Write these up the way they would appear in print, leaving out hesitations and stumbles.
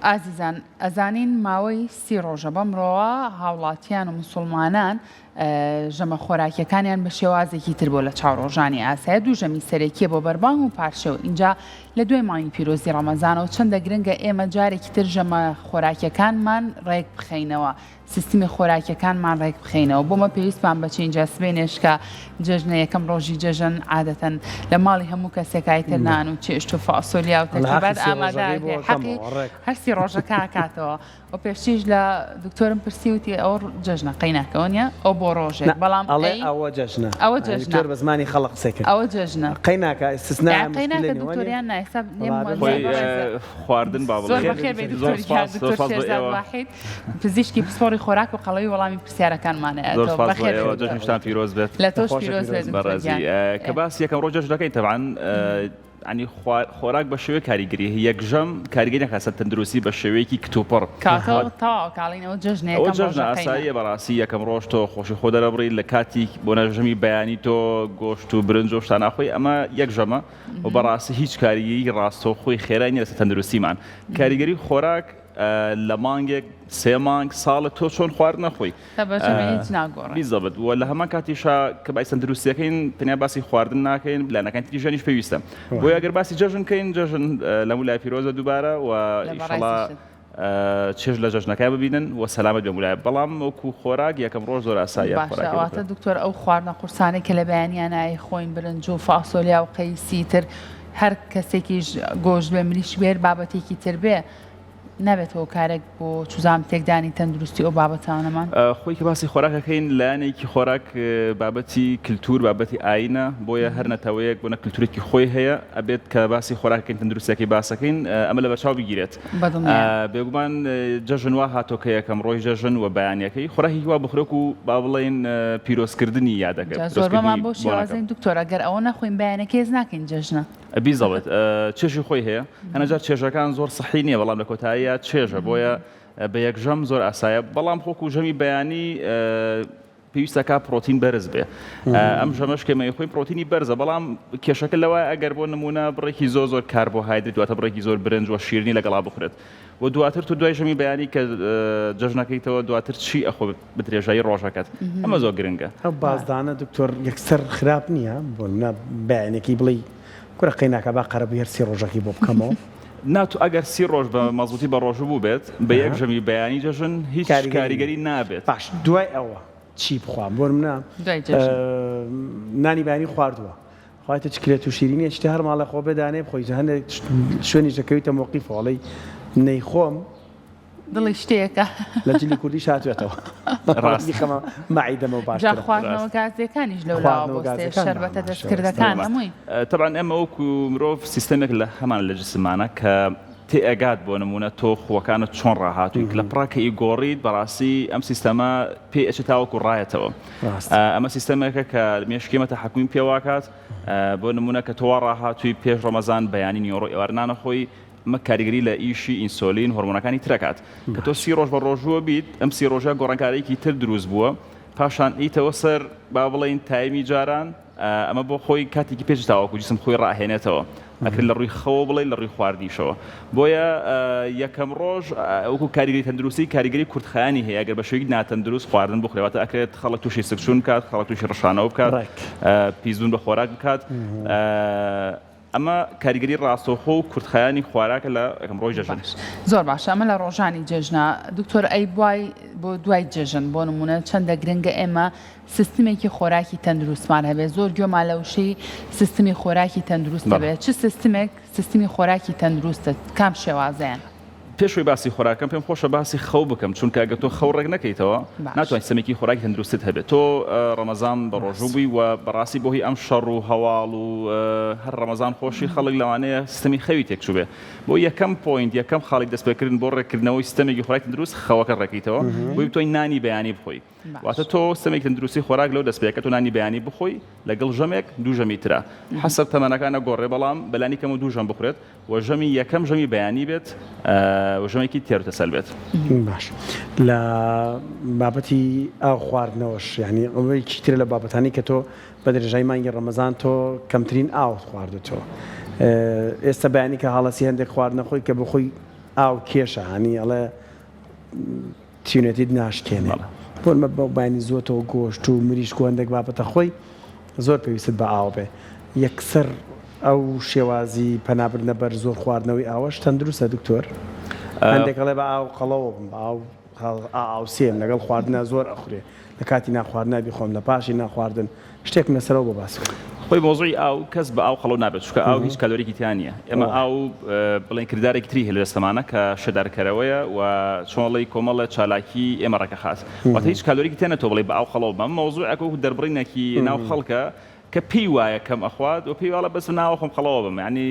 ئازیزان ئەزانین ماوەی سی ڕۆژە بەمڕۆوە هاوڵاتیان و موسوڵمانان ژەمە خۆراکیەکانیان بە شێوازێکی تر بۆ لە چاو ڕۆژانی ئاسایە دوو ژەمی سەرەکیە بۆ بەربانگ و پارشێو ئینجا لە دوای مانگی پیرۆزی ڕەمەزانەوە چەندە گرنگە ئێمە جارێکی تر ژەمە خۆراکیەکانمان ڕێک بخەینەوە سیستمی خۆراکیەکانمان ڕێک بخەینەوە بۆمە پێویستمان بە چین جا سبەینێش کە جەژنە یەکەم ڕۆژی جەژن عادەتەن لە ماڵی هەموو کەسێکای تر نان و چێشت و فاسۆلیا و تەرتیبات ئامادە حەقی هەرسی ڕۆژەکە کاتەوە و پێشتریش لە دکتۆرم پرسی وتی ئەوە جەژنە قەیناکەوە نیە ئەو بۆ ڕۆژێک بەڵام ئەڵێ ئەوە جەژنە ئەوە جەژنە دکتۆر بە زمانی خەڵق قسەی کرد ئەوە جەژنە قەیناکە ئیستسنا قەیناکە دکتۆریان نا ئێستا خواردن با بڵێ زۆر بەخێر بێی دکتۆر گیان دکتۆر شێرزاد واحید پزیشکی پسپۆڕی خۆراک و قەڵەوی وەڵامی پرسیارەکانمان زۆر سپاس بۆ ئێوە جەژنیشتان پیرۆز بێت لە تۆش پیرۆز بێت بەڕێزی کە باسی یەکەم ڕۆژ جەژن دەکەین تەبعەن ینی خۆراک بە شێوەیەک کاریگەری هەیە یەک ژەم کاریگەری ناکات سەر تەندروستی بە شێوەیەکی کتوپڕ کاکە تەواو کاڵین ئەوە جەژنە ئەوە یەکەم جەژنە ڕۆژە قەینە ئاساییە بەڕاستی یەکەم ڕۆژ تۆ خۆشی خۆ دەرەبڕی لە کاتی بۆ نەژەمی بەیانی تۆ گۆشت و برنج و شتانە خۆی ئەمە یەک ژەمە و بەڕاستی هیچ کاریگەری ڕاستەوخۆی خێرای نیە لەسەر تەندروستیمان کاریگەری خۆراک لە مانگێک سێ مانگ ساڵێک تۆ چۆن خواردن نەخۆی بیزەبت و لە هەمان کاتیشا کە باسی تەندروستیەکەین تەنیا باسی خواردن ناکەین لایەنەکانی تری ژیانیش پێویستە بۆیە ئەگەر باسی جەژن کەین جەژن لەمو لای پیرۆزە دووبارە و ئیشەڵا چێژ لە جەژنەکە ببینن و سەلامەت بێ مولای بەڵام وەکو خۆراک یەکەم ڕۆژ زۆر ئاساییە باشە واتە دکتۆر ئەو خواردنە قورسانەی کە لە بەیانیان ئەیخۆین برنج و فاسۆلیا و قەیسی تر هەر کەسێکیش گۆشت بێ مریشک بێ هەر بابەتێکی تر بێ نابێتە هۆکارێک بۆ چوزانم تێکدانی تەندروستی ئەو بابەتانەمان؟ خۆی کە باسی خۆراک ئەکەین لایەنێکی خۆراک بابەتی کلتور بابەتی ئاینە بۆیە هەر نەتەوەیەک بۆنە کلتورێکی خۆی هەیە ئەبێت کە باسی خۆراک ئەکەین تەندروستیەکەی باسەکەین ئەمە لەبەرچاو بگیرێت بێگومان جەژن وا هاتۆ کە یەکەم ڕۆژ جەژن و بەیانەکەی خۆراکی وا بخرێک و با بڵێین پیرۆزکردنی یادەکە زۆربەمان بۆ شێوازین دکتۆر ئەگەر ئەوە نەخۆین بەیانەکەی هەست ناکەین جەژنە. بیزەڵێت چێژی خۆی هەیە هەنە جار چێژەکان زۆر سەحی نییە بەڵام لە کۆتاییە چێژە بۆیە بە یەک ژەم زۆر ئاسایە بەڵام خۆک و ژەمی بەیانی پێویستەکە پرۆتین بەرز بێ ئەم ژەمەش کەمەی خۆی پرۆتینی بەرزە بەڵام کێشەکە لەوە ئەگەر بۆ نمونە بڕێکی زۆر زۆر کاربۆهایدرێت واتە بڕێکی زۆر برنج و شیرنی لەگەڵا بخورێت و دواتر تو دوای ژەمی بەیانی کە جەژنەکەیتەوە دواتر چی ئەخۆ بە درێژایی ڕۆژەکەت ئەمە زۆر گرنگە. ئەو بازدانە دکتۆر یەکسەر خراپ نییە بۆ نمونە بەیانەکەی بڵێی کورە قەیناکە با قەرەبووی هەر سی ڕۆژەکەی بۆ بکەمەوە. نا تو ئەگەر سی ڕۆژ بە مەزبوتی بە ڕۆژوو بووبێت بە یەک ژەمی بەیانی جەژن هیچ کاریگەری نابێت. باش دوای ئەوە چی بخوام بۆ نمونە نانی بەیانی خواردووە خوای تۆ چ کرێت و شیرینیە چتە هەر ماڵێ خۆ بێ دانەی بخۆی جا هەندێک شوێنیش دەکەویتە مۆقیفەوە ئەڵێی نەیخۆم دڵی شتێکە لە جلی کوردیش هاتوێتەوە ڕاستی خەمە مەعی دەمەوە جا باشترە خواردنەوە گازیەکانیش لەولاوە خواردنەوە بۆ سێ گازیەکان بە شەربەتە هەمان شێوە دەستکردەکان هەمووی تەبعەن ئێمە وەکو مرۆڤ سیستەمێک لە هەمان لە جسممانە کە تێئەگات بۆ نمونە تۆ خووەکانت چۆن ڕاهاتووی لە پڕا کە ئیگۆڕیت بەڕاستی ئەم سیستەمە پێی ئەچێت تاوەکو ڕایەتەوە ئەمە سیستەمێکە کە مێشکی ئێمە تەحەکومی پێواکات بۆ نمونە کە تۆ وا ڕاهاتووی پێش ڕەمەزان بەیانی نیوەڕۆ ئێوارە نانەخۆی ئەمە کاریگەری لە ئیشی ئینسۆلین هۆرمۆنەکانی ترەکات کە تۆ سی ڕۆژ بە ڕۆژووە بیت ئەم سی ڕۆژە گۆڕانکاریەکی تر دروست بووە پاشان ئیتەوە سەر با بڵێین تایمی جاران ئەمە بۆ خۆی کاتێکی پێچ تاوەکو جسم خۆی ڕائەهێنێتەوە ئەکرێت لە ڕووی خەوە بڵێ لە ڕووی خواردنیشەوە بۆیە یەکەم ڕۆژ وەکو کاریگەری تەندروستی کاریگەری کورتخایەنی هەیە ئەگەر بە شێوەیەکی ناتەندروست خواردن بخورێ واتە ئەکرێت خەڵک تووشی سکچوون بکات خەڵک تووشی ڕشانەوە بکات پیسبوون بە خۆراک بکات ئەمە کاریگەری ڕاستەوخۆ و کورتخایەنی خواراکە لە یەکەم ڕۆژی جەژن. باش زۆر باشە ئەمە لە ڕۆژانی جەژنە دکتۆر ئەی بوای بۆ دوای جەژن بۆ نمونە چەندە گرنگە ئێمە سیستمێکی خۆراکی تەندروستمان هەبێت زۆر گوێمان لە وشەی سیستمی خۆراکی تەندروست هەبێت چ سیستمێک سیستمی خۆراکی تەندروستە کام شێوازەیان؟ پێش ئەوەی باسی خۆراکەم پێم خۆشە باسی خەو بکەم چونکە ئەگەر تۆ خەو ڕێک نەکەیتەوە ناتوانیت سیستەمێکی خۆراکی تەندروستت هەبێت تۆ ڕەمەزان بە ڕۆژوو بووی و بەڕاستی بۆ هی ئەم شەڕ و هەواڵ و هەر ڕەمەزان خۆشی خەڵک لەوانەیە سیستەمی خەوی تێکچووبێ بۆ یەکەم point یەکەم خاڵی دەستپێکردن بۆ ڕێککردنەوەی سیستەمێکی خۆراکی تەندروست خەوەکە ڕێکیتەوە بۆی بتوانیت نانی بەیانی بخۆی واتە تۆ سیستەمێکی تەندروستی خۆراک لەو دەست پێکە تۆ نانی بەیانی بخۆی لەگەڵ ژەمێک دوو ژەمی ترە حەسەب تەمەنەکان ئەگۆڕێ بەڵام بەلانی کەمەوە دوو ژەم بخورێت و ژەمی یەکەم ژەمی بەیانی بێت و ژەمێکی تێر و تەسەل بێت. باش لە بابەتی ئاو خواردنەوەش یانی ئەوە یەکی ترە لە بابەتانی کە تۆ بە درێژایی مانگی ڕەمەزان تۆ کەمترین ئاوت خواردوتەوە ئێستا بەیانی کە هەڵەسی هەندێک خواردنە خۆی کە بۆ خۆی. ئاو کێشە هەنی ئەڵێ تینوێتیت ناشکێنێ بۆ نمە بە بانی زۆتەوە گۆشت و مریشک و هەندێک بابەتە خۆی زۆر پێویستت بە ئاو بێ یەکسەر ئەو شێوازی پەنابردنە بەر زۆر خواردنەوەی ئاوەش تەندروستە دکتۆر؟ هەندێک ئەڵێ بە ئاو قەڵەوە بم بە ئاو ئاوسێم لەگەڵ خواردنا زۆر ئەخورێ لە کاتی نانخواردنا بیخۆم لە پاشی نانخواردن شتێکم لەسەرەوە بۆ باس بکە. خۆی مەوزوعی ئاو کەس بە ئاو قەڵەو نابێت چونکە ئاو هیچ کالۆریکی تیا نییە ئێمە ئاو بڵێن کردارێکی تری هەیە لە دەستەمانە کە شێدارکەرەوەیە و چۆن ئەڵێی کۆمەڵێ چالاکی ئێمە ڕێکەخات واتە هیچ کالۆریکی تیا نیە تۆ بڵێی بە ئاو قەڵەو بم مەوزوعێک وەکو دەربڕینێکی ناو خەڵکە کە پێی وایە کەم ئەخوات و پێی واڵە بەس ناوە خۆم قەڵەوە بم یانی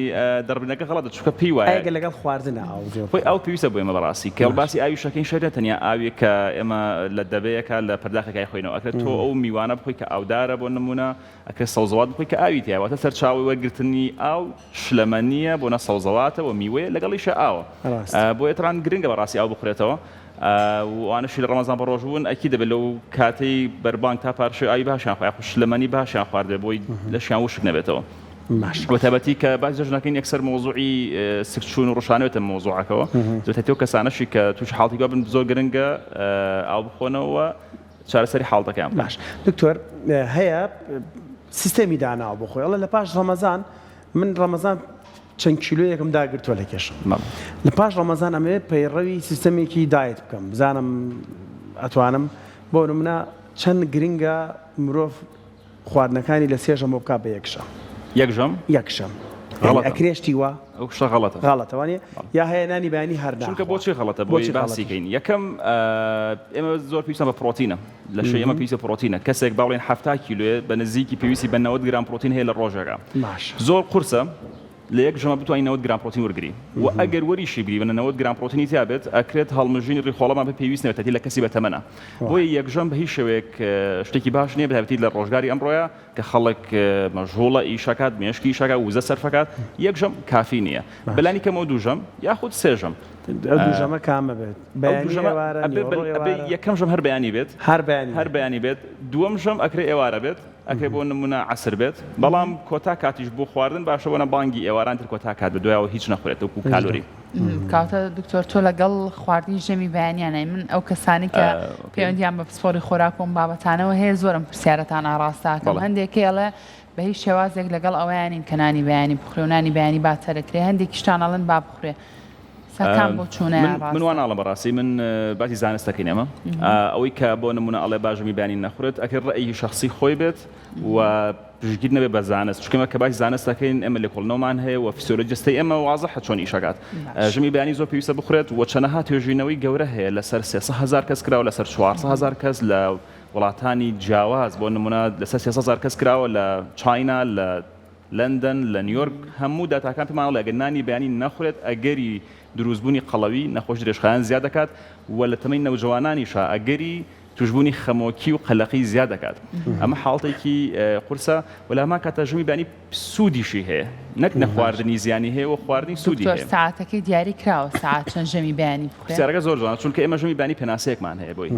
دەربڕینەکە غەڵەتە چونکە پێی وایە ئەگەر لەگەڵ خواردنا ئاو زۆر خۆی ئاو پێویستە بۆ ئێمە بەڕاستی کە باسی ئاوی شەکەین شەرت نیە تەنیا ئاوێک کە ئێمە لە دەبەیەکا لە پەرداخێکا ئەیخۆینەوە ئەکرێت تۆ ئەو میوانە بخۆی کە ئاودارە بۆ نمونە ئەکرێت سەوزەوات بخۆی کە ئاوی تیایە واتە سەرچاوەی وەرگرتنی ئاو شلەمەنییە بۆ نە سەوزەواتە و میوەیە لەگەڵیشە ئاوە بۆیە تران گرنگە بەڕاستی ئاو بخورێتەوە و ئەوانەشی لە ڕەمەزان بەڕۆژوو بوون ئەکید دەبێت لەو کاتەی بەربانگ تا پارشێو ئاوی باشیان خوا یاخود شلەمەنی باشیان خواردبێت بۆی لەشیان وشک نەبێتەوە باشە بە تایبەتی کە باسی جەژنەکەین یەکسەر مەوزوعی سکچوون و ڕشانەوێتە مەوزوعەکەوە بە تایبەتی ئەو کەسانەشی کە تووشی حاڵەتی وا بن زۆر گرنگە ئاو بخۆنەوە چارەسەری حاڵەتەکەیان بکەن. باش دکتۆر هەیە سیستێمی داناوە بۆ خۆی ئەڵێ لە پاش ڕەمەزان من ڕەمەزان چەند کیلۆیەکم داگرتووە لە کێشم لە پاش ڕەمەزان ئەمەوێت پەیڕەوی سیستەمێکی diet بکەم بزانم ئەتوانم بۆ نمونە چەند گرنگە مرۆڤ خواردنەکانی لە سێ ژەمەوە بکات بە یەک ژەم. یەک ژەم؟ یەک ژەم. غەڵەتە. ئەکرێ شتی وا؟ ئەو شتە غەڵەتە. غەڵەتە وانیە؟ یا هەیە نانی بەیانی هەر ناخوا. چونکە بۆچی غەڵەتە؟ بۆی باسی کەین. یەکەم ئێمە زۆر پێویستمان بە پڕۆتینە. لەشەی ئێمە پێویستی بە پڕۆتینە. کەسێک با بڵێین 70 کیلۆیە بە نزیکی پێویستی بە 90 گرام پڕۆتین هەیە لە ڕۆژێکا. باشە. زۆر قورسە لە یەک ژەمە بتوانی 90 گرام پڕۆتین وەرگری و ئەگەر وەریشی بگری بە 90 گرام پڕۆتینی تیا بێت ئەکرێت هەڵمژینی ڕیخۆڵەمان پێ پێویست نەبێت تایبەتی لە کەسی بەتەمەنە. بۆیە یەک ژەم بە هیچ شێوەیەک شتێکی باش نییە بەتایبەتی لە ڕۆژگاری ئەمڕۆیا کە خەڵک مەشغوڵە ئیشەکات مێشکی ئیشەکات وزە سەرفەکات یەک ژەم کافی نییە بەلانی کەمەوە دوو ژەم یاخود سێ ژەم. ئەو دوو ژەمە کامە بێت؟ بەیانی ئێوارە نیوەڕۆ ئێوارە؟ یەکەم ژەم هەر بەیانی بێت هەر بەیانی هەر بەیانی بێت دووەم ژەم ئەکرێ ئێوارە بێت ئەکرێ بۆ نمونە عەسر بێت بەڵام کۆتا کاتیش بۆ خواردن باشە بۆنە بانگی ئێواران تر کۆتا کات بێت دوایەوە هیچ نەخورێت وەکو کالۆری. کاکە دکتۆر تۆ لەگەڵ خواردنی ژەمی بەیانیانای من ئەو کەسانی کە پەیوەندیان بە پسپۆری خۆراک و بابەتانەوە هەیە زۆرم پرسیارەتان ئاڕاستاکەم هەندێک ئەڵێ بە هیچ شێوازێک لەگەڵ ئەوەیانین کە نانی بەیانی بخورێ و نانی بەیانی با تەرکرێ هەندێکیشتان ئەڵێن با بخورێ سەکان بۆ چوونە من وان ئاڵم بەڕاستی من باسی زانستەکەین ئەمە ئەوەی کە بۆ نمونە ئەڵێ با ژەمی بەیانی نەخورێت ئەکرێت ڕەئی شخصی خۆی بێت و پشتگیر نەبێت بە زانست چونکە ئێمە کە باسی زانست دەکەین ئێمە لێکۆڵینەوەمان هەیە و فیسیۆلۆجی جەستەی ئێمە وازحە چۆن ئیشەکات ژەمی بەیانی زۆر پێویستە بخورێت و چەنەها توێژینەوەی گەورە هەیە لەسەر 300 هەزار کەس کراوە لەسەر 400 هەزار کەس لە وڵاتانی جیاواز بۆ نمونە لەسەر 300 هەزار کەس کراوە لە چاینا لە لەندەن لە نیویۆرک هەموو داتاکان پێمان ئەڵێ ئەگەر نانی بەیانی نەخورێت ئەگەری دروستبوونی قەڵەوی نەخۆشی درێژخایەن زیاد دەکات و لە تەمەنی نەوجەوانانیشا ئەگەری توشبوونی خەمۆکی و قەلەقی زیاد دەکات ئەمە حاڵەتێکی قورسە و لە هەمان کاتدا ژەمی بەیانی سوودیشی هەیە نەک نەخواردنی زیانی هەیە و خواردنی سوودی دکتۆر هەیە. سەعاتەکەی دیاری کراوە سەعات چەند ژەمی بەیانی بخورێ؟ پرسیارەکە زۆر جوانە چونکە ئێمە ژەمی بەیانی پێناسەیەکمان هەیە بۆی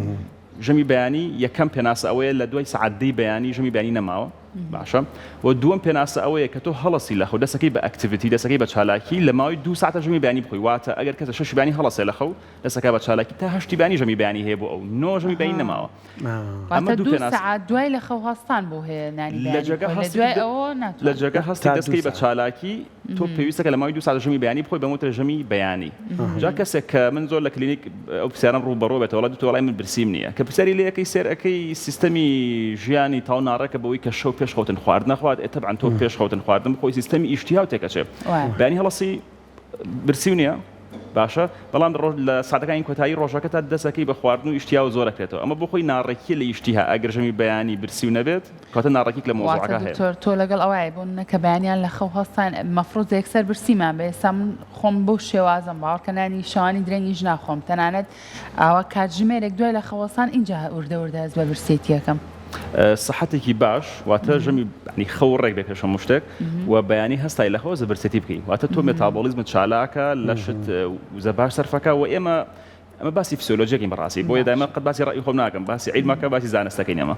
ژەمی بەیانی یەکەم پێناسە ئەوەیە لە دوای سەعات دەی بەیانی ژەمی بەیانی نەماوە باشە و دووەم پێناسە ئەوەیە کە تۆ هەڵەسی لە خەو دەسەکەی بە activity دەسەکەی بە چالاکی لە ماوەی دوو ساعتە ژەمی بەیانی بخۆی واتە ئەگەر کەسە شەشی بەیانی هەڵەسێ لە خەو دەستەکا بە چالاکی تا هەشتی بەیانی ژەمی بەیانی هەیە بۆ ئەو نۆ ژەمی بەیانی نەماوە ئەمە واتە دوو سەعات دوای لە خەو هەستان بۆ هەیە نانی لە بەیانی جێگە بخۆی لە هەستی دوای ئەوە لە ناتوانێت جێگە هەستی تا دوو دەستکەی بە سەعات چالاکی تۆ پێویستەکە لە ماوەی دوو ساعت ژەمی بەیانی بخۆی بەموترە ژەمی بەیانی جا کەسێک کە من زۆر لە کلینیک ئەو پرسیارەم ڕووبەڕوو بێتەوە وەڵا دکتۆر وەڵای من برسیم نییە کە پرسیاری لێ ئەکەی سێر ئەکەی سیستەمی ژیانی تاو ناڕێکە بەوەی کە شەو پێش خەوتن خواردن نەخوات ئێ تەبعەن تۆ پێش خەوتن خواردن بخۆی سیستەمی ئیشتیهاو تێکەچێ بەیانی هەڵەسی برسیو نیە باشە بەڵام ڕۆژ لە ساتەکانی کۆتایی ڕۆژەکە تا دەسەکەی بە خواردن و ئیشتیا و زۆر ئەکرێتەوە ئەمە بۆ خۆی ناڕێکیە لە ئیشتیها ئەگەر ژەمی بەیانی برسیو نەبێت کەواتە ناڕێکیک لە واتە مەوزوعەکە هەیە. دکتۆر تۆ لەگەڵ ئەوای بۆ نمونە کە بەیانیان لە خەو هەستان مەفروزە یەکسەر برسیمان بێ ئێستا من خۆم بەو شێوازەم باوەڕکە نانی شەوانی درەنگیش ناخۆم تەنانەت ئاوا کاتژمێرێک دوای لە خەوەسان ئینجا وردە وردە هەست بە برسێتی ئەکەم. سەحەتێکی باش واتە ژەمی یانی خەو ڕێک بێ پێش هەموو شتێک و بەیانی هەستای لە خەو برسێتی بکەی واتە تۆ metabolism ت چالاکە لەشت وزە باش سەرفەکە و ئێمە ئەمە باسی فسیۆلۆجیەکەین بەڕاستی بۆیە دایمە قەت باسی ڕەئی خۆم ناکەم باسی عیلمەکە باسی زانستەکەین ئێمە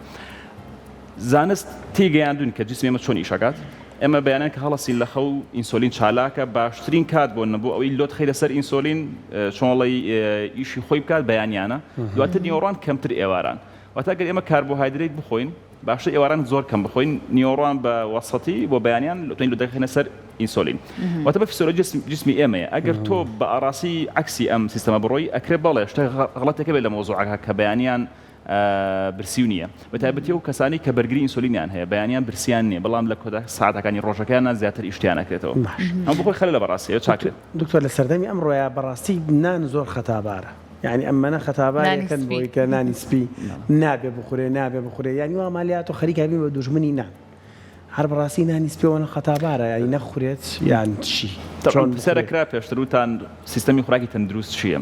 زانست تێگەیاندون کە جسمی ئێمە چۆن ئیشەکات. ئێمە بەیانیان کە هەڵەسین لە خەو ئینسۆلین چالاکە باشترین کات بۆ نە بۆ ئەوەی لۆت خەیتە سەر ئینسۆلین چۆڵی ئیشی خۆی بکات بەیانیانە دواتر نیوەڕان کەمتر ئێواران واتە گەر ئێمە کاربۆهایدرەیت بخۆین باشتر ئێواران زۆر کەم بخۆین نیوەڕان بە وەسەتی بۆ بەیانیان لۆتەین لۆ دەخەینە سەر ئینسۆلین واتە بە فیسۆلۆجی جسمی ئێمەیە ئەگەر تۆ بە ئاڕاسی عەکسی ئەم سیستەمە بڕۆی ئەکرێ بەڵێ شتە غەڵەتێکە بێت لە مەوزوعەکە کە بەیانیان برسیو نییە بە تایبەتی ئەو کەسانی کە بەرگری ئینسۆلینیان هەیە بەیانیان برسیان نییە بەڵام لە کۆتا ساعتەکانی ڕۆژەکەیانە زیاتر ئیشتیان ئەکرێتەوە ئەم بخۆی خەلە لە بەڕاستی ئەو چاکرێت. دکتۆر لە سەردەمی ئەمڕۆیا بەڕاستی نان زۆر خەتابارە یانی ئەمەنە خەتابارێکن بۆی کە نانی سپی نابێ بخورێ نابێ بخورێ یانی وا مالیات و خەریکە بین بە دوژمنی نان. هەر بەڕاستی نانی سپی ئەوەنە خەتابارە یانی نەخورێت یان چی؟ چۆن پرسیارە کرا پێشتر وتان سیستەمی خۆراکی تەندروست چییە؟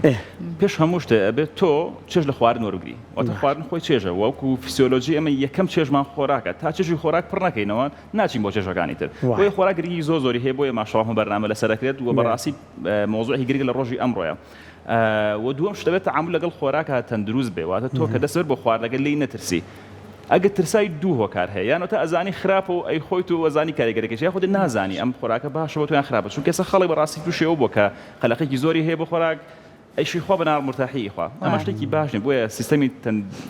پێش هەموو شتێ ئەبێت تۆ چێژ لە خواردن وەربگری واتە خواردن خۆی چێژە وەکو فیسیۆلۆجی ئێمە یەکەم چێژمان خۆراکە تا چێژی خۆراک پڕ نەکەینەوە ناچین بۆ چێژەکانی تر بۆیە خۆراک گرنگی زۆر زۆری هەیە بۆیە ماشەڵا هەموو بەرنامە لەسەر ئەکرێت و بەڕاستی مەوزوعی گرنگە لە ڕۆژی ئەمڕۆیە وە دووەم شت دەبێت تەعامول لەگەڵ خۆراکا تەندروست بێ واتە تۆ کە دەست بەر بۆ خواردنەکە لێی نەترسی ئەگەر ترسای دوو هۆکار هەیە یان واتە ئەزانی خراپە و ئەیخۆیت و ئەزانی کاریگەرەکەی یاخود نازانی ئەم خۆراکە باشە بۆ تۆ یان خراپە چونکە ئێستا خەڵک بەڕاستی تووشی ئەوە بووە کە قەلەقێکی زۆری هەیە بۆ خۆراک ئەیشی خوا بە نامورتاحی ئیخوا ئەمە شتێکی باش نیە بۆیە سیستەمی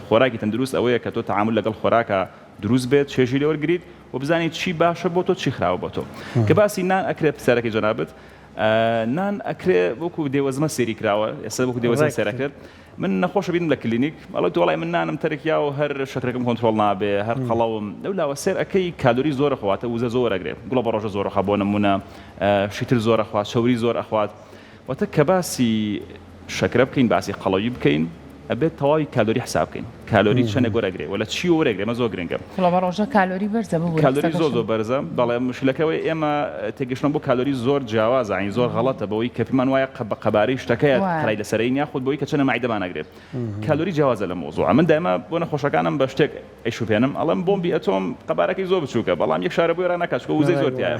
خۆراکی تەندروست ئەوەیە کە تۆ تەعامول لەگەڵ خۆراکا دروست بێت چێژی لێ وەرگریت و بزانی چی باشە بۆ تۆ چی خراپە بۆ تۆ کە باسی نان ئەکرێت پرسیارەکەی جەنابت نان ئەکرێ وەکو دێوەزمە سێری کراوە ئێستا وەکو دێوەزمە سێرەکرێت من نەخۆشە بینم لە کلینیک ئەڵێ وەڵای من نانم تەرک یاوە هەر شەکرەکەم کۆنترۆڵ نابێ هەر قەڵەوم لەو لاوە سێر ئەکەی کالۆری زۆر ئەخواتە وزە زۆر ئەگرێ گوڵە بە ڕۆژە زۆر ئەخوا بۆ نمونە شیتر زۆر ئەخوا چەوری زۆر ئەخوات واتە کە باسی شەکرە بکەین باسی قەڵەوی بکەین ئەبێت تەواوی کالۆری حساب بکەین کالۆری چەندێک وەرەگرێ وە لە چی وەرەگرێ ئەمە زۆر گرنگە. وەڵا بە ڕۆژە کالۆری بەرزە ببورە کالۆری زۆر زۆر بەرزە بەڵێ مشکلەکە ئەوەیە ئێمە تێگەشتن بۆ کالۆری زۆر جیاوازە یانی زۆر غەڵەتە بەوەی کە پێمان وایە بە قەبارەی شتەکەیە قەرای لەسەرەین یاخود بەوەی کە چەندە مەعیدەمان ئەگرێ کالۆری جیاوازە لە مەوزوعە من دایمە بۆ نەخۆشەکانم بە شتێک ئەیشوبهێنم ئەڵێم بۆمبی ئەتۆم قەبارەکەی زۆر بچووکە بەڵام یەک شارە بۆی ڕاناکات چونکە وزەی زۆر تیایە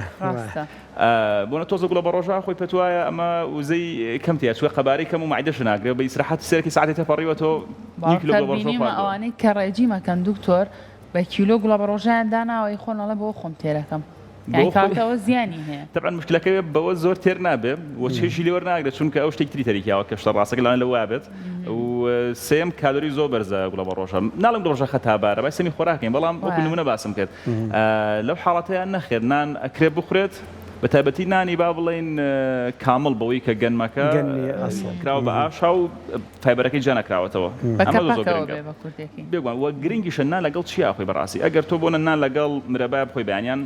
بۆنە تۆزە گوڵە بەڕۆژە خۆی پێت وایە ئەمە وزەی کەم تیا چونکە قەبارەی کەم و مەعیدەش ناگرێ بە ئیسراحەت سێرەکی سەعاتێ تێپەڕیوە تۆ نیو کیلۆ گوڵە بەڕۆژە خواردووە. ئەوانەی کە ڕێجیم ئەکەن دکتۆر بە کیلۆ گوڵە بەڕۆژەیان داناوە ئی خۆن ئەڵێ بەوە خۆم تێرەکەم یانی کەواتە ئەوە زیانی هەیە. تەبعەن موشکلەکە بەوە زۆر تێر نابێ و چێژی لێ وەرناگرێت چونکە ئەو شتێکی تری تەریکیاوە کە شتە ڕاستەکە لەوانەیە لەوە بێت و سێیەم کالۆری زۆر بەرزە گوڵە بەڕۆژە ناڵێم گوڵە بەڕۆژە خەتابارە با سەمی خۆراکین بەڵام وەکو نمونە باسم کرد لەو حاڵەتەیا نەخێر نان ئەکرێ بخورێت بە تایبەتی نانی با بڵێین کامڵ بەوەی کە گەنمەکە کراوە بە ئاشا و فایبەرەکەی جیا نەکراوەتەوە ئەمە زۆر گرنگە بێگومان وە گرنگیشە نان لەگەڵ چیا خۆی بەڕاستی ئەگەر تۆ بۆنە نان لەگەڵ مرەبا بخۆی بەیانیان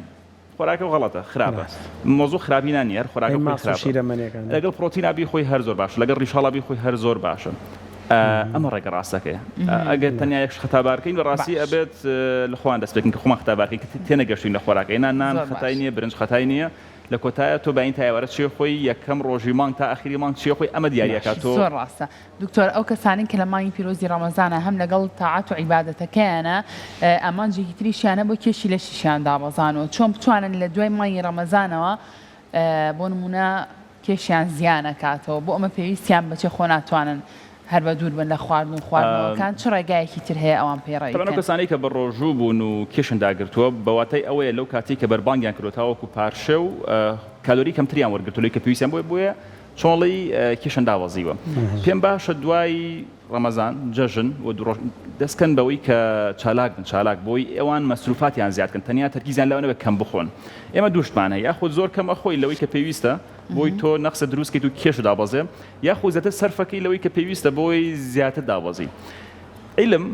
خۆراکە غەڵەتە خراپە مەوزوع خراپی نان نیە هەر خۆراکە خۆی خراپە لەگەڵ پرۆتینا بیخۆی هەر زۆر باشە لەگەڵ ڕیشاڵا بیخۆی هەر زۆر باشە ئەمە ڕێگە ڕاستەکەیە ئەگەر تەنیا یەک خەتابارکەین بە ڕاستی ئەبێت لە خۆیان دەست پێکن کە خۆمان خەتابارکەین کە تێنەگەشتوین لە خۆراکەی نان نان خەتای نییە برنج خەتای نییە لە کۆتایە تۆ بەین تا ئێوارە چێ خۆی یەکەم ڕۆژی مانگ تا ئەخیری مانگ چێ خۆی ئەمە دیاریەکە تۆ زۆر ڕاستە دکتۆر ئەو کەسانەی کە لە مانگی پیرۆزی ڕەمەزانە هەم لەگەڵ تاعەت و عیبادەتەکەیانە ئامانجێکی تریشیانە بۆ کێشی لەشیشیان دابەزانەوە چۆن بتوانن لە دوای مانگی ڕەمەزانەوە بۆ نمونە کێشیان زیانەکاتەوە بۆ ئەمە پێویستیان بەچێ خۆ ناتوانن هەر بە دوور بن لە خواردن و خواردنەوەکان چ ڕێگایەکی تر هەیە ئەوان پەیڕەوی تەبعەن ئەو بکەن؟ کەسانەی کە بە ڕۆژوو بوون و کێشیان داگرتووە بە واتای ئەوەیە لەو کاتەی کە بەربانگیان کردووە تاوەکو پارشێو کالۆری کەمتریان وەرگرتووە لەوەی کە پێویستیان بۆی بۆیە چۆڵی کێشیان دابەزیوە پێم باشە دوای ڕەمەزان جەژن و دوو ڕۆژ دەست کەن بەوەی کە چالاک بن چالاک بۆی ئەوان مەسروفاتیان زیاد کەن تەنیا تەرکیزیان لەوە نەبێت کەم بخۆن ئێمە دوو شتمان هەیە یاخود زۆر کەم ئەخۆی لەوەی کە پێویستە بۆی تۆ نەقسە دروست کەیت و کێش دابەزێ یاخود زیاتر سەرفەکەی لەوەی کە پێویستە بۆی زیاتر دابەزی عیلم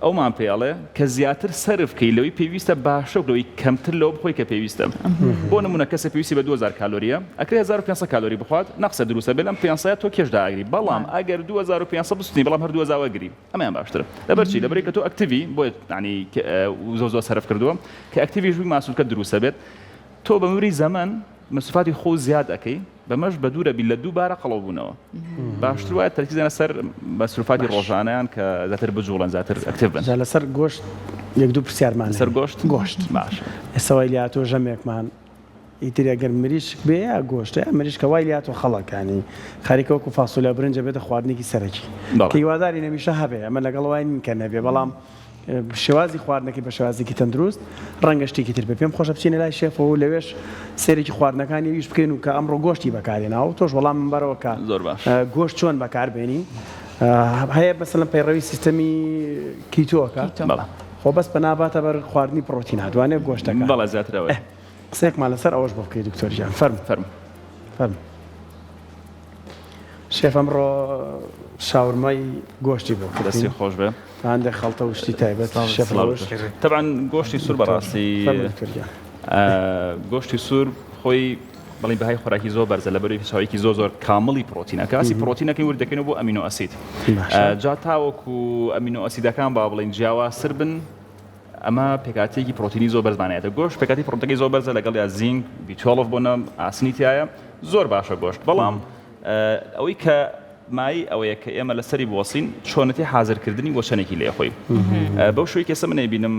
ئەومان پێ ئەڵێ کە زیاتر سەرف کەی لەوەی پێویستە باشە وەک لەوەی کەمتر لەوە بخۆی کە پێویستە. بۆ نموونە کەسێک پێویستی بە 2000 کالۆریە ئەکرێ 1500 کالۆری بخوات نەقسە دروستە بێ لەم 500 تۆ کێش دائەگری بەڵام ئەگەر 2500 بسوتنی بەڵام هەر 2000 ئەگری ئەمەیان باشترە لەبەر چی لەبەرئەوەی کە تۆ active ی بۆیە یانی زۆر زۆر سەرف کردووە کە active یش بووی ماسولکەت دروستە بێت تۆ بە مروری زەمەن مەسروفاتی خۆو زیاد ئەکەی بەمەش بەدوورە بی لە دووبارە قەڵەو بوونەوە باشتر وایە تەرکیز دەنە سەر مەسروفاتی ڕۆژانەیان کە زیاتر بجوڵێن زیاتر active بن. جا لەسەر گۆشت یەک دوو پرسیارمان هەیە. لەسەر گۆشت؟ گۆشت. باشە. ئێستا وای لێهاتووە ژەمێکمان ئیتر ئەگەر مریشک بێ یا گۆشت یا مریشکە وای لێهاتووە خەڵک یانی خەریکە وەکو فاسۆلیا و برنج ئەبێتە خواردنێکی سەرەکی بەڵێ. کە هیوادارین هەمیشە هەبێ ئەمە لەگەڵ وای نین کە نەبێ بەڵام. شێوازی خواردنەکەی بە شێوازێکی تەندروست ڕەنگە شتێکی تر بێ پێم خۆشە بچینە لای شێفەوە و لەوێش سەیرێکی خواردنەکانی ئەویش بکەین و کە ئەمڕۆ گۆشتی بەکارهێناوە و تۆش وەڵامم بەرەوە کە زۆر باش. گۆشت چۆن بەکاربێنین هەیە مەسەلەن پەیڕەوی سیستەمی کیتۆکە کیتۆ. بەڵێ. خۆ بەس پەنا باتە بەر خواردنی پڕۆتینات وانە گۆشتەکە بەڵێ زیاتر ئەوەیە. قسەیەکمان لەسەر ئەوەش بۆ بکەی دکتۆر گیان فەرموو. فەرموو. فەرموو. شێف ئەمڕۆ شاورمای گۆشتی بۆ کردین. دەستی خۆش بێ. هەندێک خەڵتە و شتی تایبەت شێف ڕەوش. تەبعەن گۆشتی سوور بەڕاستی گۆشتی سوور خۆی بەڵی بەهای خۆراکی زۆر بەرزە لە بەروی ساویکی زۆر زۆر کامڵی پرۆتینە کاسی پرۆتینەکەی ورد دەکەین بۆ amino acid جا تاوەکو amino acid ەکان با بڵین جیاوازتر بن ئەمە پێکاتێکی پرۆتینی زۆر بەرزمانەیەتە گۆشت پێکاتی پرۆتەکەی زۆر بەرزە لەگەڵ یا zinc B12 بۆ نە ئاسنی تایە زۆر باشە گۆشت بەڵام ئەوەی کە مایەی ئەوەیە کە ئێمە لەسەری بوەسین چۆنێتی حازرکردنی وە چەنێکی لێ خۆی بەو شوی کەسە من ئەیبینم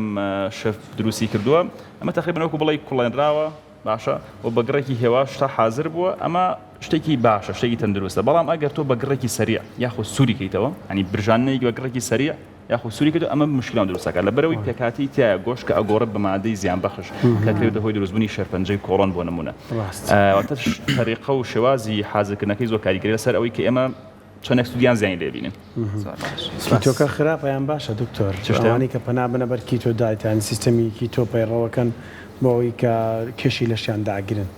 شەف دروستی کردووە ئەمە تقریبا وەکو بڵێی کوڵێنراوە باشە و بە گڕێکی هێواش تا حازر بووە ئەمە شتێکی باشە شتێکی تەندروستە بەڵام ئەگەر تۆ بە گڕێکی سەریع یاخود سووری کەیتەوە ینی برژانەیەک بە گڕێکی سەریع یاخود سووری کردو ئەمە مشکلان دروست دەکات لەبەرئەوەی پێکهاتەی تیایە گۆشت کە ئەگۆڕێت بە مادەی زیانبەخش کە کرێتە هۆی دروستبوونی شێرپەنجەی کۆڵۆن بۆ نموونە واتە تەریقە و شێوازی حازرکردنەکەی زۆر کاریگەری لەسەر ئەوەی کە ئێمە چەندێک سوودیان زیانی لێ بینین. keto کە خراپە یان باشە دکتۆر؟ ئەوانەی کە پەنا بنە بەر keto diet یان سیستەمی کیتۆ پەیڕەوەکەن بۆ ئەوەی کە کێشی لەشیان داگرن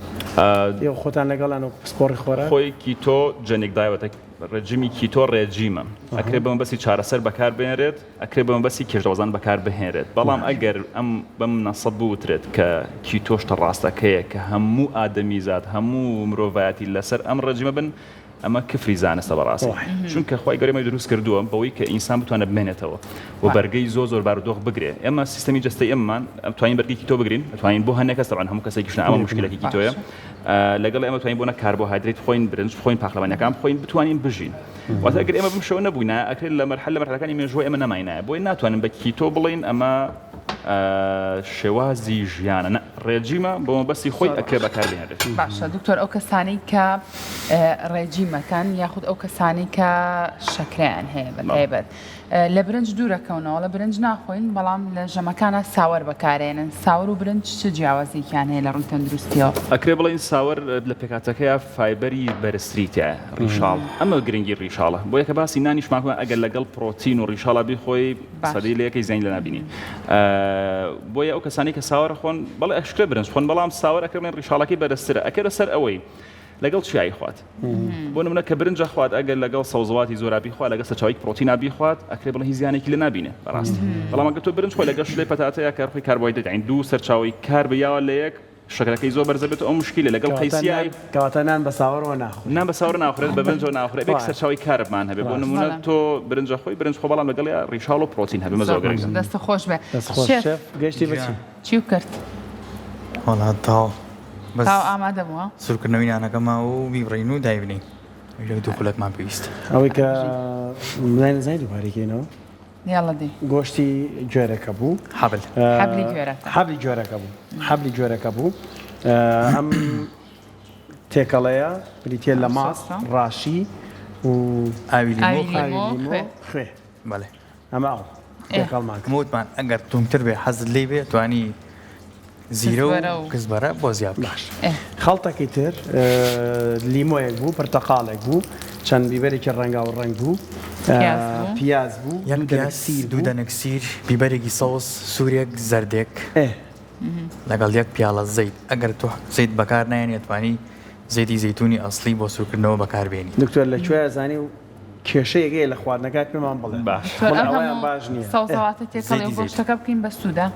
ئێوە خۆتان لەگەڵیان وەکو پسپۆڕی خۆراک؟ خۆی ketogenic diet ە ڕێجیمی کیتۆ ڕێجیمە ئەکرێ بە مەبەستی چارەسەر بەکار بهێنرێت، ئەکرێ بە مەبەستی کێشدابەزاندن بەکار بهێنرێت، بەڵام ئەگەر ئەم بەم نەسە بوترێت کە کیتۆ شتە ڕاستەکەیە کە هەموو ئادەمیزاد هەموو مرۆڤایەتی لەسەر ئەم ڕێجیمە بن ئەمە کفری زانستە بەڕاستی چونکە خوای گەورە ئێمەی دروست کردووە بەوەی کە ئینسان بتوانێت بمێنێتەوە و بەرگەی زۆر زۆر بارودۆخ بگرێ ئێمە سیستەمی جەستەی ئێمەمان ئەتوانین بەرگەی کیتۆ بگرین ئەتوانین بۆ هەندێک کەس تەبعەن هەموو کەسێکیش نا ئەمە موشکیلەکی کیتۆیە لەگەڵ ئێمە توانین بۆنە کاربۆهایدرێت بخۆین برنج بخۆین پاقلەمەنیەکان بخۆین بتوانین بژین واتە ئەگەر ئێمە بەم شێوە نەبووینایە ئەکرێت لە مەرحەلە لە مەرحەلەکانی مێژووە ئێمە نەماینایە بۆیە ناتوانین بە کیتۆ بڵێین ئەمە شێوازی ژیانە نە ڕێجیمە بۆ مەبەستی خۆی ئەکرێ بەکاربهێنرێت. باشە دکتۆر ئەو کەسانەی کە ڕێجیمەکەن یاخود ئەو کەسانەی کە شەکرەیان هەیە بە تایبەت لە برنج دوورەکەونەوە ڵە برنج ناخۆین بەڵام لە ژەمەکانا ساوەر بەکارێنن ساوەر و برنج چ جیاوازیەکیان هەیە لە ڕووی تەندروستیەوە؟ ئەکرێ بڵێین ساوەر لە پێکهاتەکەیا فایبەری بەرزتری تیایە ڕیشاڵ ئەمە گرنگی ڕیشاڵە بۆیە کە باسی نانیشمان کرد ئەگەر لەگەڵ پڕۆتین و ڕیشاڵا بیخۆی سەدەی لە یەکەی زیانی لێ نابینی بۆیە ئەو کەسانەی کە ساوەر ئەخۆن بەڵێ ئەشکرێ برنج بخۆن بەڵام ساوەر ئەکرێ بڵێین ڕیشاڵەکەی بەرزترە ئەکرێ لەسەر ئەوەی لەگەڵ چیا ئەیخوات؟ بۆ نمونە کە برنج ئەخوات ئەگەر لەگەڵ سەوزەواتی زۆرا بیخوا لەگەڵ سەرچاوەیەکی پرۆتینا بیخوات ئەکرێ بڵێ هیچ زیانێکی لێ نابینێ بەڕاستی بەڵام ئەگەر تۆ برنج خۆی لەگەڵ شلەی پەتاتەیە کە خۆی کاربۆهایدرێت یانی دوو سەرچاوەی carb یاوە لە یەک شەکرەکەی زۆر بەرزە بێت ئەو مشکیلە لەگەڵ قەیسیای کەواتە نان بە ساوەرەوە ناخورێت نان بە ساوەر ناخورێت بە برنجەوە ناخورێت بێ سەرچاوەی carb مان هەبێ بۆ نمونە تۆ برنجە خۆی برنج خۆ بەڵام لەگەڵیا ڕیشاڵ و پرۆتین هەبێ زۆر گرنگە دەست خۆش بێ دەست خۆش شێف گەشتی بە چی چیو کرد؟ وەڵا تەواو بەس تەواو ئامادە بووە؟ سوورکردنەوەی نانەکە ماوە و بیبڕین و دایبنێین یەک دوو خولەکمان پێویستە. ئەوەی کە نازانی دووبارەی کەینەوە. یاڵە دەی. گۆشتی گوێرەکە بوو. حەبل. حەبلی گوێرەکە. حەبلی گوێرەکە بوو. حەبلی گوێرەکە بوو. ئەم تێکەڵەیە بریتییە لە ماست، ڕاشی و ئاوی لیمۆ، ئاوی لیمۆ، خوێ. بەڵێ. ئەمە ئەو تێکەڵمان کرد. وتمان ئەگەر تونتر بێ حەزت لێی بێ توانی زیرە و کزبەرە بۆ زیاد بکەی. باش خەڵتەکەی تر لیمۆیەک بوو پرتەقاڵێک بوو چەند بیبەرێکی ڕەنگاو ڕەنگ بوو پیاز بوو یەک پیاز دوو دەنک سیر بیبەرێکی سەوز سوورێک زەردێک لەگەڵ یەک پیاڵە زەیت ئەگەر تۆ زەیت بەکار نایەنی ئەتوانی زەیتی زەیتونی ئەسڵی بۆ سوورکردنەوە بەکار بێنی. دکتۆر لە کوێ زانی و کێشەیەک هەیە لە خواردنەکە پێمان بڵێ باش تۆ بڵێ ئەم ئەوەیان هەموو باش نییە ئێ. سەوزەواتە تێکەڵی زەیتی و زەیتون. گۆشتەکە بکەین بە سوودە؟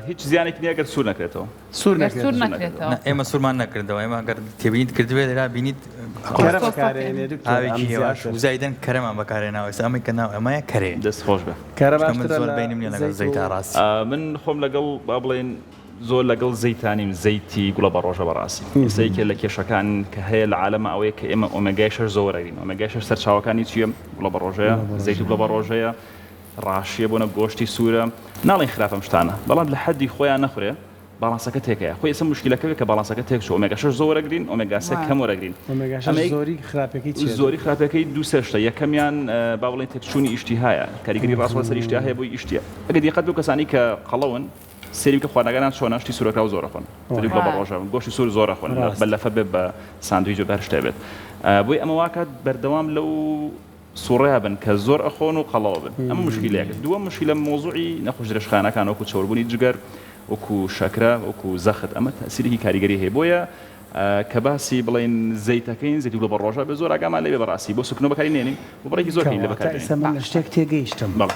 هیچ زیانێکی نییە گەر سوور نەکرێتەوە. سوور گەر سوور نەکرێتەوە. نەکرێتەوە. نا ئێمە سوورمان نەکردەوە ئێمە گەر تێبینیت کردبێ لێرا بینیت کەرە سۆسەکە. بەکارێنێ دکتۆر ئەم ئاوێکی هێواش زیاتر. و زایدەن کەرەمان بەکارهێناوە ئێستا ئەمەی کە ناو ئەمەیە کەرەیە. دەست خۆش بێ. کەرە چونکە من باشترە زۆر لە بەینم نییە لەگەڵ زەیت و زەیتا ڕاستی. من خۆم لەگەڵ با بڵێین زۆر لەگەڵ زەیتا نیم زەیتی گوڵە بەڕۆژە بەڕاستی ئێستا یەکێ لە کێشەکان کە هەیە لە عالەمە ئەوەیە کە ئێمە ئۆمێگای شەش زۆر وەرەگرین ئۆمێگای شەش سەرچاوەکانی چییە گوڵە بەڕۆژەیە زەیتی گوڵە بەڕۆژەیە ڕاشیە بۆنە گۆشتی سوورە ناڵێن خراپە ئەم شتانە بەڵام لە حەدی خۆیان نەخورێ. باڵانسەکە تێکەیە خۆی ئێستا موشکیلەکە کە باڵانسەکە تێک چوو ئۆمێگا 6 زۆر وەرەگرین ئۆمێگا 3 کەم وەرەگرین ئۆمێگا 6 زۆری خراپەکەی چیە؟ زۆری خراپەکەی دوو سێ شتە یەکەمیان با بڵێین تێکچوونی ئیشتیهایە کاریگەری ڕاستەوخۆ لەسەر ئیشتیا هەیە بۆی ئیشتیا ئەگەر دیقەت بەو کەسانی کە قەڵەون سەیری بکە خواردنەکانیان چۆنە شتی سوورەکراو زۆر ئەخۆن تری بڵێ بە ڕۆژە گۆشتی سوور زۆر ئەخۆن بە لەفە بێت بە ساندویج بێت بە هەر شتێ بێت بۆی ئەمە واکات بەردەوام لەو سوڕیا بن کە زۆر ئەخۆن و قەڵەوە بن ئەمە مشکیلەیەکە دووەم مشکیلە مەوزوعی نەخۆش درێژخایەنەکان وەکو چەوربوونی جگەر وەکو شەکرە وەکو زەخت ئەمە تەئسیرێکی کاریگەری هەیە بۆیە کە باسی بڵێین زەیتەکەین زەیتی گوڵە بە ڕۆژە بێ زۆر ئاگامان لێ بێ بەڕاستی بۆ سوکنەوە بەکاری نێنین و بڕێکی زۆر کەین لێ بەکار بێنین. کەواتە ئێستا من لە شتێک تێگەیشتم بەڵێ.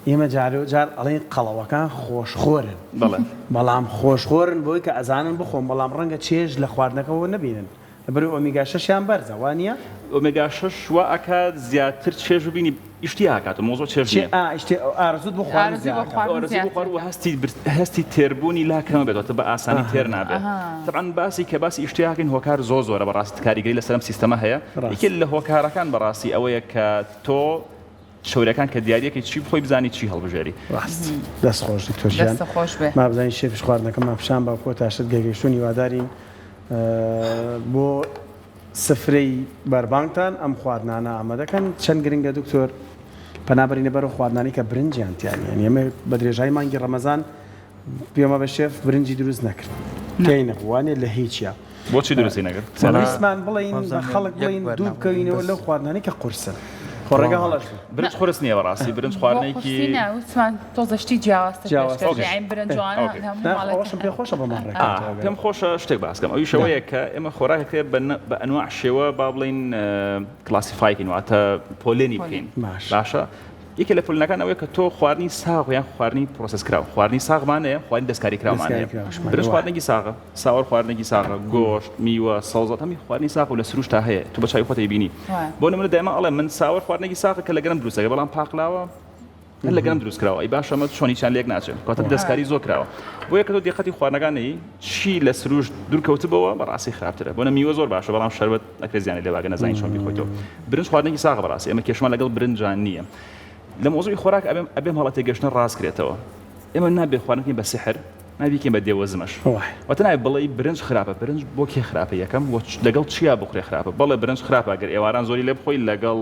ئێمە جارو جار ئەڵێین قەڵەوەکان خۆشخۆرن بەڵێ. بەڵام خۆشخۆرن بۆی کە ئەزانن بخۆن بەڵام ڕەنگە چێژ لە خواردنەکەوە نەبینن لەبەرئەوەی ئۆمیگا شەشیان بەرزە وانیە؟ ئۆمێگا 6 وا ئەکات زیاتر چێژ ببینی ئیشتیا ئەکات مەوزوع چێژ نیە. ئا ئیشتیا ئارەزوت بۆ خواردن ئارەزوی بۆ زیاد ئەکات. خواردن ئارەزوی بۆ زیاتر خواردن و هەستی هەستی تێربوونی لا کەمە بێت واتە بە ئاسانی تێر نابێت تەبعەن باسی کە باسی ئیشتیا ئەکەین هۆکار زۆر زۆرە بەڕاستی کاریگەری لەسەر ئەم سیستەمە هەیە ڕاست. یەکێ لە هۆکارەکان بەڕاستی ئەوەیە کە تۆ چەوریەکان کە دیاریەکەی چی بخۆی بزانی چی هەڵبژێری. ڕاست دەست خۆش دکتۆر گیان. دەستت خۆش بێ. ما بزانین شێفیش خواردنەکەمان پیشان با کۆتا شت گەگەیشتوون هیوادارین بۆ سفرەی بەربانگتان ئەم خواردنانە ئامادەکەن چەند گرنگە دکتۆر پەنا بەرینە بەرەو خواردنانی کە برنجیان تیا نیە یانی ئێمە بە درێژایی مانگی ڕەمەزان پێمە بە شێف برنجی دروست نەکرد تێی نەبوو وانە لە هیچیا بۆچی دروستی نەکرد؟ ویستمان بڵێین بە خەڵک بڵێین دوور بکەوینەوە لەو خواردنانەی کە قورسن خۆ ڕێگە هەڵەش بوو. برنج قورس نییە بەڕاستی برنج خواردنێکی ویستمان تۆزە شتی جیاوازتر پێشکەش یاین برنج جوانە هەموو ماڵێک ئەوەشم پێ خۆشە بەمان ڕێککەوتەوە پێم خۆشە شتێک باس کەم ئەویش ئەوەیە کە ئێمە خۆراکێک هەیە بە ئەنواع شێوە با بڵێین classify کەین واتە پۆلێنی بکەین باشە یەکێ لە پۆلێنەکان ئەوەیە کە تۆ خواردنی ساغ یان خواردنی process کراو خواردنی ساغمان هەیە خواردنی دەستکاری کراومان هەیە برنج خواردنێکی ساغە ساوەر خواردنێکی ساغە گۆشت میوە سەوزە هەمی خواردنی ساغ و لە سروشتا هەیە تۆ بە چاوی خۆت ئەیبینی بۆ نمونە دایمە ئەڵێ من ساوەر خواردنێکی ساغە کە لە گەنم دروست دەکرێت بەڵام پاقلاوە هەر لە گەنم دروست کراوە ئەی باشە ئەمە چۆن هیچیان لێک ناچێت کەواتە دەستکاری زۆر کراوە بۆیە کە تۆ دیقەتی خواردنەکان نەیی چی لە سروشت دوور کەوتبەوە بەڕاستی خراپترە بۆنە میوە زۆر باشە بەڵام شەربەت ئەکرێت زیانی لێ باگە نەزانین چۆن بیخۆیتەوە برنج خواردنێکی ساغە بەڕاستی ئێمە کێشمان لەگەڵ برنجان نییە لە مۆزوعی خۆراک ئەبێم ئەبێم هەڵە تێگەشتنە ڕاست کرێتەوە ئێمە نابێ خواردن بکەین بە سحر نابیکەین بە دێوەزمەش واتە نابێ بڵێی برنج خراپە برنج بۆ کێ خراپە یەکەم وە لەگەڵ چیا بخورێ خراپە بەڵێ برنج خراپە گەر ئێواران زۆری لێ بخۆی لەگەڵ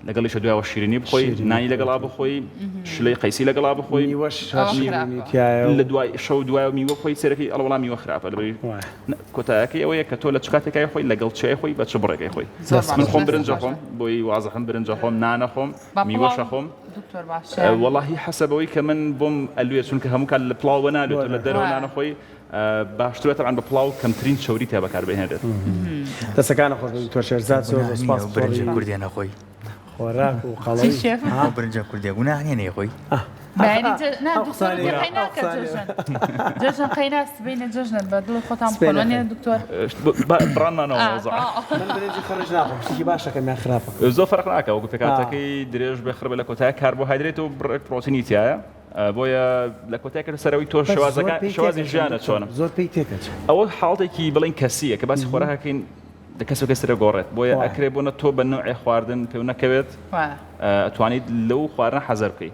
لەگەڵیشە دوایەوە شیرینی بخۆی نانی لەگەڵا بخۆی شلەی قەیسی لەگەڵا بخۆی میوەش هەر شیرینی تیایە لە دوای شەو دوایەوە میوە بخۆی سەیرەکەی ئەڵێ وەڵا میوە خراپە لەبەری کۆتایەکەی ئەوەیە کە تۆ لە چ کاتێکای خۆی لەگەڵ چیای خۆی بە چ بڕێکەی خۆی من خۆم برنج ئەخۆم بۆی وازحم برنج ئەخۆم نان ئەخۆم میوەش ئەخۆم وەڵاهی حەسەب ئەوەی کە من بۆم ئەلوێ چونکە هەموو کات لە پڵاو بە نالوێت لە دەرەوە نانە خۆی باشترە تەبعەن بە پڵاو کەمترین چەوری تیا بەکار بهێنرێت. دەسەکانت خۆش بێت دکتۆر شێرزاد زۆر زۆر سوپاس برنجە کوردیە نەخۆی خۆراک و قەڵەوی ئەو برنجە کوردیە گوناه نیە نەیخۆی جەژن قەینا سبەینێ جەژنە بە دڵی خۆتان بخۆن وانیە دکتۆر بڕانمانەوە مەوزوع من برنجی خڕیش ناخۆم شتێکی باشەکەم یان خراپە زۆر فەرق ناکا وەکو پێکهاتەکەی درێژ بێ خڕ بێ لە کۆتایە کاربۆهایدرێت و بڕێک پرۆتینی تیایە بۆیە لە کۆتای کردە سەرەوەی تۆ شێوازەکان شێوازی ژیانە چۆنە زۆر پێی تێکەچێت ئەوە حاڵتێکی بڵین کەسیە کە باسی خۆراکەکەین لە کەس و کەس ترە گۆڕێت بۆیە ئەکرێ بۆنە تۆ بە نەوعێ خواردن پێو نەکەوێت ئەتوانیت لەو خواردنە حەزەر بکەی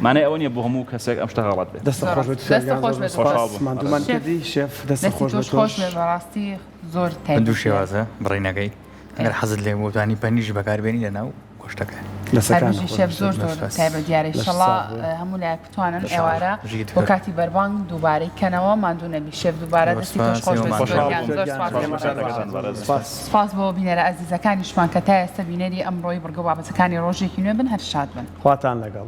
مانای ئەوە نیە بۆ هەموو کەسێک ئەم شتە غەڵەت بێت. دەستت خۆش بێت دەستت خۆش بێت خۆشحاڵ بووم. ماندوومان کردی شێف دەستت خۆش بێت تۆش خۆش بێت بەڕاستی زۆر تایبەت دوو شێوازە بڕینەکەی ئەگەر حەزت لێ بوو توانی پەنیریش بەکاربێنی لەناو گۆشتەکە. هەربژی شێف زۆر زۆر تایبەت دیارە ئیشەڵا هەموو لایەک بتوانن ئێوارە بۆ کاتی بەربانگ دووبارەی کەنەوە ماندوو نەبی شێف دووبارە دەستی تۆش خۆش بێت زۆر گیان زۆر سپاس سپاس بۆ بینەرە ئەزیزەکانیشمان کە تا ئێستا بینەری ئەمڕۆی بڕگە و بابەتەکانی ڕۆژێکی نوێ بن هەر شاد بن. خواتان لەگەڵ.